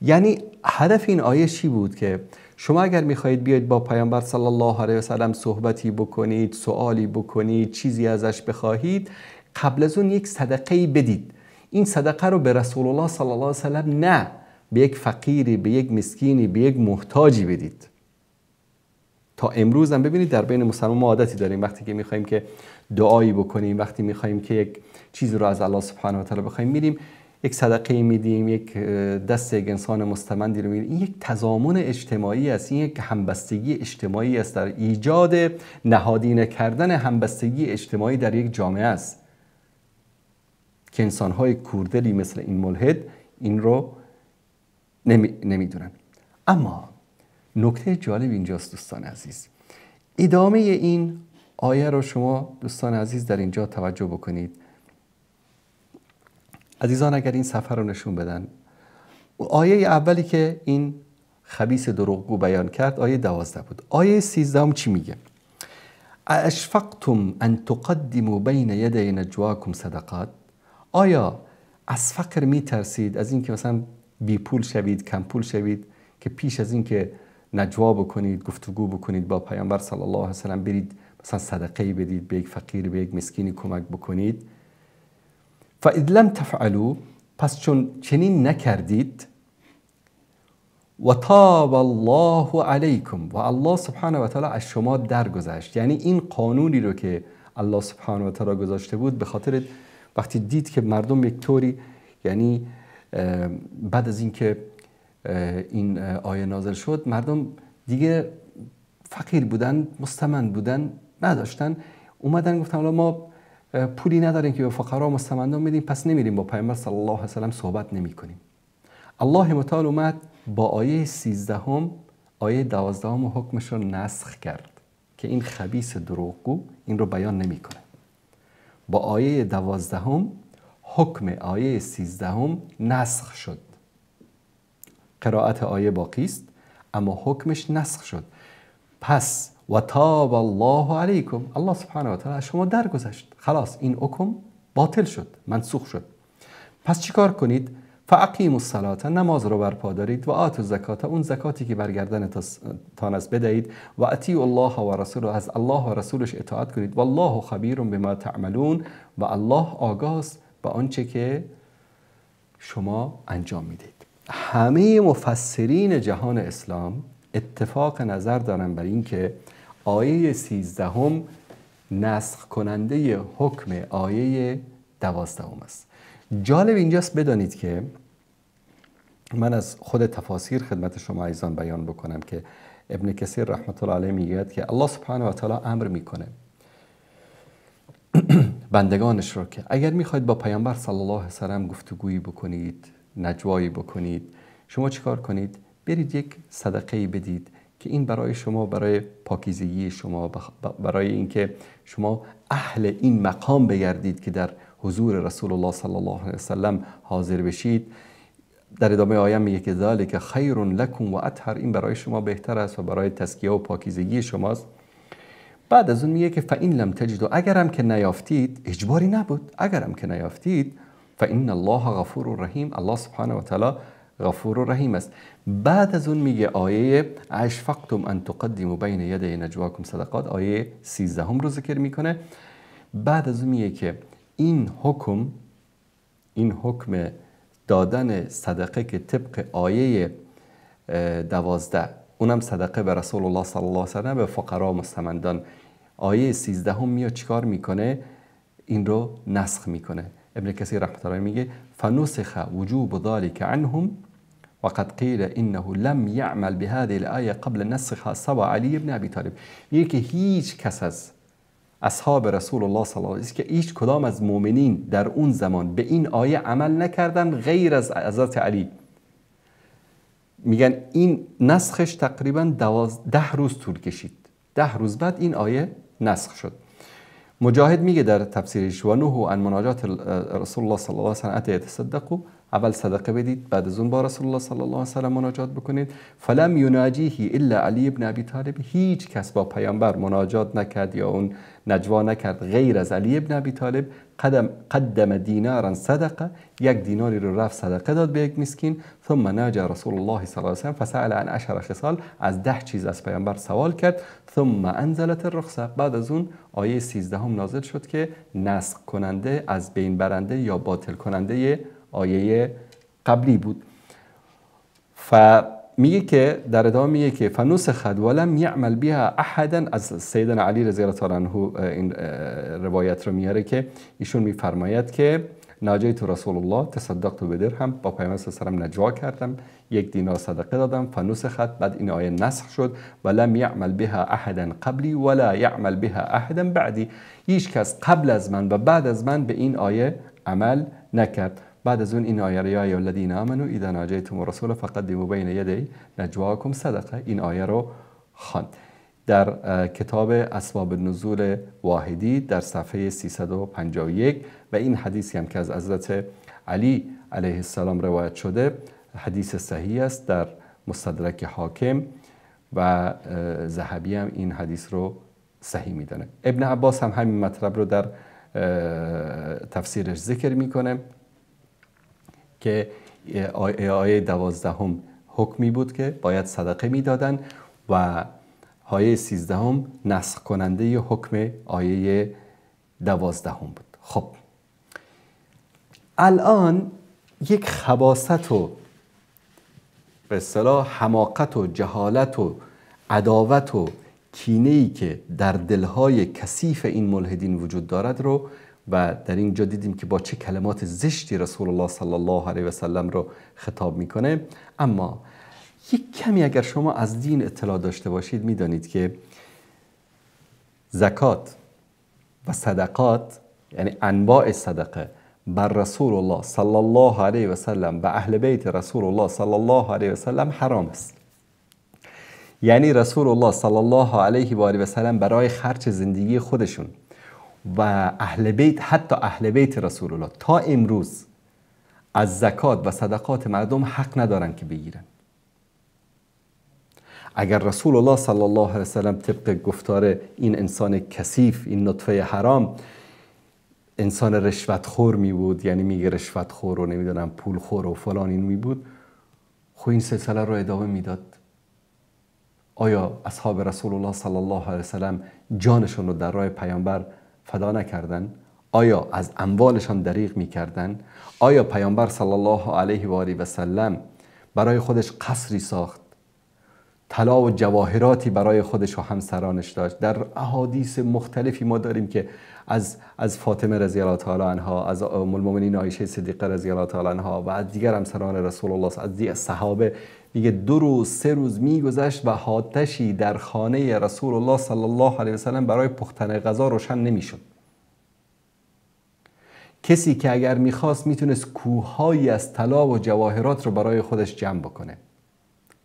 یعنی هدف این آیه چی بود؟ که شما اگر میخواهید بیاید با پیامبر صلی الله علیه و سلم صحبتی بکنید، سوالی بکنید، چیزی ازش بخواهید، قبل از اون یک صدقه‌ای بدید. این صدقه رو به رسول الله صلی الله علیه و سلم نه، به یک فقیری، به یک مسکینی، به یک محتاجی بدید. تا امروز هم ببینید در بین مسلمان ما عادتی داریم، وقتی که میخوایم که دعایی بکنیم، وقتی میخوایم که یک چیزی رو از الله سبحانه و تعالی بخوایم، میریم یک صدقه میدیم، یک دست یک انسان مستمندی رو میگیریم. این یک تضامن اجتماعی است، این یک همبستگی اجتماعی است، در ایجاد نهادینه کردن همبستگی اجتماعی در یک جامعه است که انسان‌های کوردلی مثل این ملحد این رو نمیدونن. اما نکته جالب اینجاست دوستان عزیز، ادامه این آیه رو شما دوستان عزیز در اینجا توجه بکنید. عزیزان اگر این صفحه رو نشون بدن، آیه اولی که این خبیث دروغگو بیان کرد آیه 12 بود. آیه 13 چی میگه؟ اشفقتم ان تقدموا بین یدی نجواکم صدقات. آیا از فقر میترسید، از اینکه مثلا بی پول شوید، کم پول شوید، که پیش از اینکه نجوا بکنید، گفتگو بکنید با پیامبر صلی الله علیه و سلم، برید مثلا صدقه بدید به یک فقیر، به یک مسکینی کمک بکنید. فاذ لم تفعلوا، پس چون چنین نکردید، و تاب الله علیکم، و الله سبحانه و تعالی از شما درگذشت. یعنی این قانونی رو که الله سبحانه و تعالی گذاشته بود، به خاطر وقتی دید که مردم یک طوری، یعنی بعد از اینکه این آیه نازل شد مردم دیگه فقیر بودن، مستمند بودن، نداشتن، اومدن گفتن حالا ما پولی نداریم که به فقرا مستمندان بدیم، پس نمیریم با پیامبر صلی الله علیه و سلم صحبت نمی کنیم. الله متعال اومد با آیه 13 آیه 12 حکمش رو نسخ کرد که این خبیث دروغگو این رو بیان نمیکنه. با آیه 12 حکم آیه 13 نسخ شد. قرائت آیه باقی است اما حکمش نسخ شد. پس و تاب الله علیکم، الله سبحانه و تعالی از شما درگذشت، خلاص این حکم باطل شد، منسوخ شد. پس چیکار کنید؟ فاقیموا الصلاة، نماز رو برپا دارید، و آتوا الزکات، اون زکاتی که برگردنتان است بدهید، و اطیعوا الله و رسوله، از الله و رسولش اطاعت کنید، والله خبیر بما تعملون، و الله آگاه است به آنچه که شما انجام میدید. همه مفسرین جهان اسلام اتفاق نظر دارن بر اینکه آیه 13 نسخ کننده حکم آیه 12 است. جالب اینجاست بدانید که من از خود تفاسیر خدمت شما عزیزان بیان بکنم که ابن کثیر رحمت الله علیه میگوید که الله سبحانه و تعالی امر میکنه بندگانش رو که اگر میخواید با پیامبر صلی الله علیه و سلم گفتگویی بکنید، نجوایی بکنید، شما چیکار کنید؟ برید یک صدقه بدید که این برای شما، برای پاکیزگی شما، برای اینکه شما اهل این مقام بگردید که در حضور رسول الله صلی الله علیه و سلم حاضر بشید. در ادامه آیه میگه که ذالک خیر لکم و اطهر، این برای شما بهتر است و برای تزکیه و پاکیزگی شماست. بعد از اون میگه که فان لم تجدوا، اگرم که نیافتید، اجباری نبود، اگرم که نیافتید، فان الله غفور رحیم، الله سبحانه و تعالی غفور رحیم است. بعد از اون میگه آیه اشفقتم ان تقدموا بین یدی نجواکم صدقات، آیه 13 رو ذکر میکنه. بعد از اون میگه که این حکم، این حکم دادن صدقه که طبق آیه 12، اونم صدقه به رسول الله صلی الله علیه و سلم، به فقرا مستمندان، آیه 13 میاد چیکار میکنه؟ این رو نسخ میکنه. ابن کثیر رحمت الله میگه فنسخ وجوب ذلك عنهم وقد قیل انه لم يعمل بهذه الآیه قبل نسخها سوى علی بن ابی طالب. میگه که هیچ کس از اصحاب رسول الله صلی الله علیه و آله، که هیچ کدام از مؤمنین در اون زمان به این آیه عمل نکردن غیر از حضرت علی. میگن این نسخش تقریبا 10 روز طول کشید، 10 روز بعد این آیه نسخ شد. مجاهد میگه در تفسیرش و نهوا عن مناجات رسول الله صلی الله علیه و سلم حتی یتصدقوا، اول صدقه بدید بعد از اون با رسول الله صلی الله علیه و سلم مناجات بکنید. فلم یناجیه الا علی بن ابی طالب، هیچ کس با پیامبر مناجات نکرد یا اون نجوا نکرد غیر از علی بن ابی طالب. قدم دینارا صدقه، یک دیناری رو رفت صدقه داد به یک مسکین. ثم ناجى رسول الله صلی الله علیه و سلم فسأل عن 10 خصال، از 10 چیز از پیامبر سوال کرد. ثم انزلت الرخصه، بعد از اون آیه 13 نازل شد که نسخ کننده، از بین برنده یا باطل کننده آیه قبلی بود. میگه که در ادامه میگه که فنسخت ولم یعمل بها احدا، از سیدنا علی رضی الله تعالی عنه این روایت رو میاره که ایشون میفرماید که ناجیت رسول الله تصدقت بدرهم، با پیامبر صلی الله علیه و سلم نجوا کردم، یک دینار صدقه دادم. فنسخت، بعد این آیه نسخ شد. ولم یعمل بها احدا قبلی ولا یعمل بها احدا بعدی، هیچ کس قبل از من و بعد از من به این آیه عمل نکرد. بعد از اون این آیه رو یا ایها الذین آمنوا اذا ناجیتم الرسول فقدموا بین یدی نجواکم صدقه، این آیه رو خواند. در کتاب اسباب النزول واحدی در صفحه 351 و این حدیثی هم که از حضرت علی علیه السلام روایت شده حدیث صحیح است در مستدرک حاکم و ذهبی هم این حدیث رو صحیح میدانه. ابن عباس هم همین مطلب رو در تفسیرش ذکر میکنه که آیه 12 حکمی بود که باید صدقه میدادن و آیه 13 نسخ کننده حکم آیه 12 بود. خب الان یک خباثت و به اصطلاح حماقت و جهالت و عداوت و کینه‌ای که در دلهای کثیف این ملحدین وجود دارد رو و در اینجا دیدیم که با چه کلمات زشتی رسول الله صلی الله علیه و سلم رو خطاب میکنه. اما یک کمی اگر شما از دین اطلاع داشته باشید میدانید که زکات و صدقات، یعنی انواع صدقه، بر رسول الله صلی الله علیه و سلم و اهل بیت رسول الله صلی الله علیه و سلم حرام است. یعنی رسول الله صلی الله علیه و آله و سلم برای خرج زندگی خودشون و اهل بیت، حتی اهل بیت رسول الله تا امروز از زکات و صدقات مردم حق ندارن که بگیرن. اگر رسول الله صلی الله علیه و سلم طبق گفتار این انسان کثیف، این نطفه حرام، انسان رشوتخور می بود، یعنی میگه رشوتخور و نمیدونم پولخور و فلان این می بود، خب این سلسله رو ادامه میداد. آیا اصحاب رسول الله صلی الله علیه و سلم جانشون رو در راه پیامبر فدا نکردن؟ آیا از اموالشان دریغ میکردن؟ آیا پیامبر صلی الله علیه و آله و سلم برای خودش قصری ساخت، طلا و جواهراتی برای خودش و همسرانش داشت؟ در احادیث مختلفی ما داریم که از فاطمه رضی الله تعالی عنها، از ام المؤمنین عایشه صدیقه رضی الله تعالی عنها و از دیگر همسران رسول الله، از دیگر صحابه، میگه 2 روز 3 روز میگذشت و آتشی در خانه رسول الله صلی الله علیه و سلم برای پختن غذا روشن نمیشد. کسی که اگر میخواست میتونست کوههایی از طلا و جواهرات رو برای خودش جمع بکنه.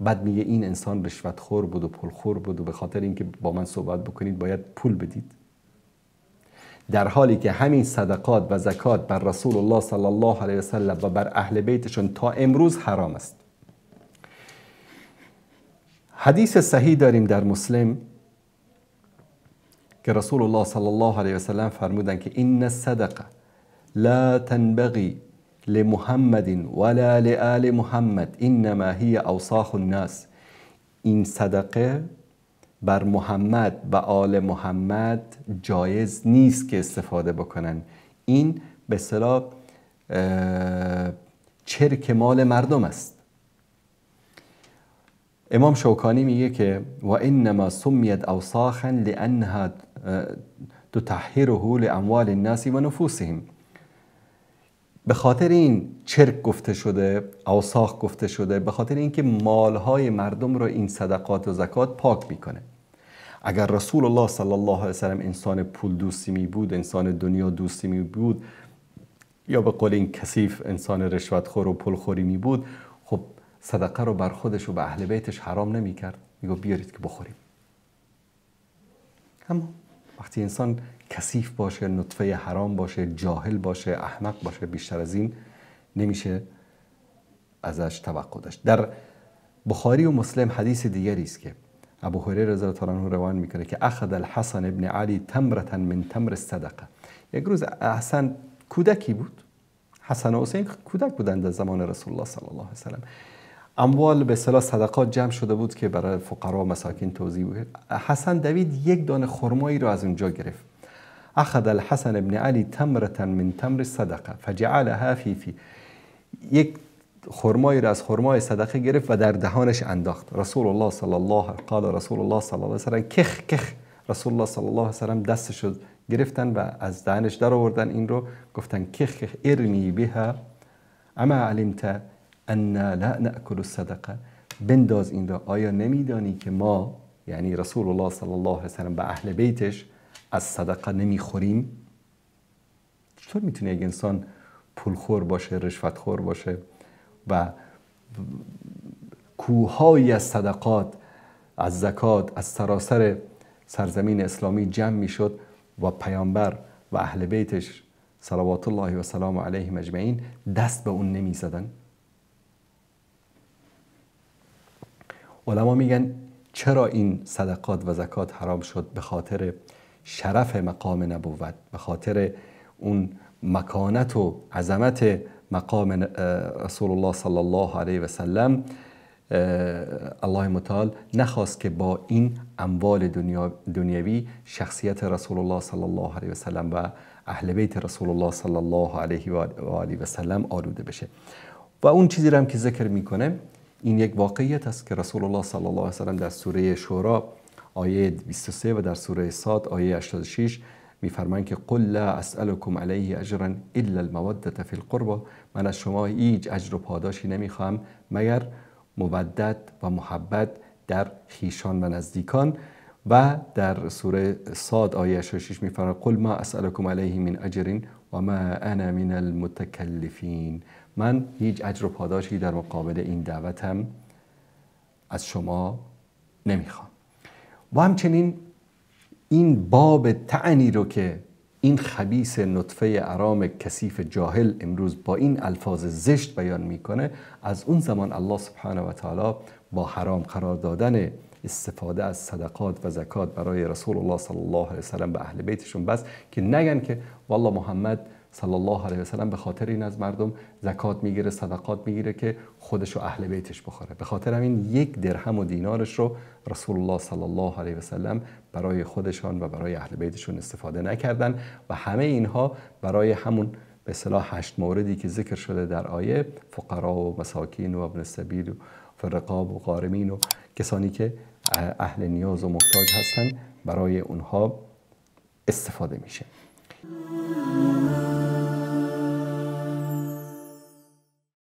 بعد میگه این انسان رشوتخور بود و پولخور بود و به خاطر اینکه با من صحبت بکنید باید پول بدید، در حالی که همین صدقات و زکات بر رسول الله صلی الله علیه و سلم و بر اهل بیتشون تا امروز حرام است. حدیث صحیح داریم در مسلم که رسول الله صلی الله علیه و سلم فرمودند که ان الصدقه لا تنبغی لمحمد ولا لآل محمد انما هي اوساخ الناس. این صدقه بر محمد و آل محمد جایز نیست که استفاده بکنن. این به اصطلاح چرک مال مردم است. امام شوکانی میگه که و انما سمیت اوساخا لانها تطهره لاموال الناس و نفوسهم. به خاطر این چرک گفته شده، اوساخ گفته شده، به خاطر اینکه مالهای مردم رو این صدقات و زکات پاک میکنه. اگر رسول الله صلی الله علیه و سلم انسان پول دوستی می بود، انسان دنیا دوستی می بود، یا به قول این کثیف انسان رشوتخور و پولخوری می بود، خب صدقه رو بر خودش و به اهل بیتش حرام نمی کرد، میگه بیارید که بخوریم. اما وقتی انسان کثیف باشه، نطفه حرام باشه، جاهل باشه، احمق باشه، بیشتر از این نمیشه ازش توقع داشت. در بخاری و مسلم حدیث دیگری است که ابو هریره رضی الله عنه روایت میکنه که اخذ الحسن ابن علی تمرة من تمر الصدقه. یک روز حسن کودکی بود، حسن و حسین کودک بودند در زمان رسول الله صلی الله علیه و سلم. اموال به اصطلاح صدقات جمع شده بود که برای فقرا و مساکین توزیع بود. حسن دوید یک دانه خرمایی رو از اونجا گرفت. اخذ الحسن ابن علی تمرة من تمر الصدقه فجعلها فی یک خرمایی را از خرمای صدقه گرفت و در دهانش انداخت. رسول الله صلی الله قال رسول الله صلی الله علیه و سلم کخ کخ. رسول الله صلی الله علیه و سلم دستش رو گرفتن و از دهنش در آوردن این رو، گفتن کخ کخ ارمی بها اما علمت ان لا ناکل الصدقه. بنداز این را، آیا نمیدانی که ما، یعنی رسول الله صلی الله علیه و سلم و اهل بیتش، از صدقه نمیخوریم؟ چطور میتونه یک انسان پولخور باشه، رشوتخور باشه و کوههایی از صدقات، از زکات، از سراسر سرزمین اسلامی جمع میشد و پیامبر و اهل بیتش صلوات الله و سلام علیهم اجمعین دست به اون نمیزدن؟ علما میگن چرا این صدقات و زکات حرام شد؟ به خاطر شرف مقام نبوت، به خاطر اون مکانت و عظمت مقام رسول الله صلی الله علیه و سلم. الله متعال نخواست که با این اموال دنیوی شخصیت رسول الله صلی الله علیه و سلم و اهل بیت رسول الله صلی الله علیه و آله و سلم آلوده بشه. و اون چیزی رو هم که ذکر میکنه این یک واقعیت است که رسول الله صلی الله علیه و سلم در سوره شورا آیه 23 و در سوره صاد آیه 86 میفرمایند که قل لا اسألكم علیه اجرا الا الموده فی القربى، من از شما هیچ اجر و پاداشی نمیخواهم مگر مودت و محبت در خویشان و نزدیکان. و در سوره صاد آیه 86 میفرماید قل ما اسألكم علیه من اجر و ما انا من المتکلفین، من هیچ اجر و پاداشی در مقابل این دعوتم از شما نمیخوام. و همچنین این باب تعنی رو که این خبیث نطفه ارام کثیف جاهل امروز با این الفاظ زشت بیان میکنه، از اون زمان الله سبحانه و تعالی با حرام قرار دادن استفاده از صدقات و زکات برای رسول الله صلی الله علیه وسلم به اهل بیتشون بس که نگن که والله محمد صلی الله علیه وسلم به خاطر این از مردم زکات میگیره، صدقات میگیره که خودش و اهل بیتش بخوره. به خاطر همین یک درهم و دینارش رو رسول الله صلی الله علیه وسلم برای خودشان و برای اهل بیتشون استفاده نکردن و همه اینها برای همون به اصطلاح 8 موردی که ذکر شده در آیه، فقرا و مساکین و ابن السبیل و فرقاب و غارمین و کسانی که اهل نیاز و محتاج هستند، برای اونها استفاده میشه.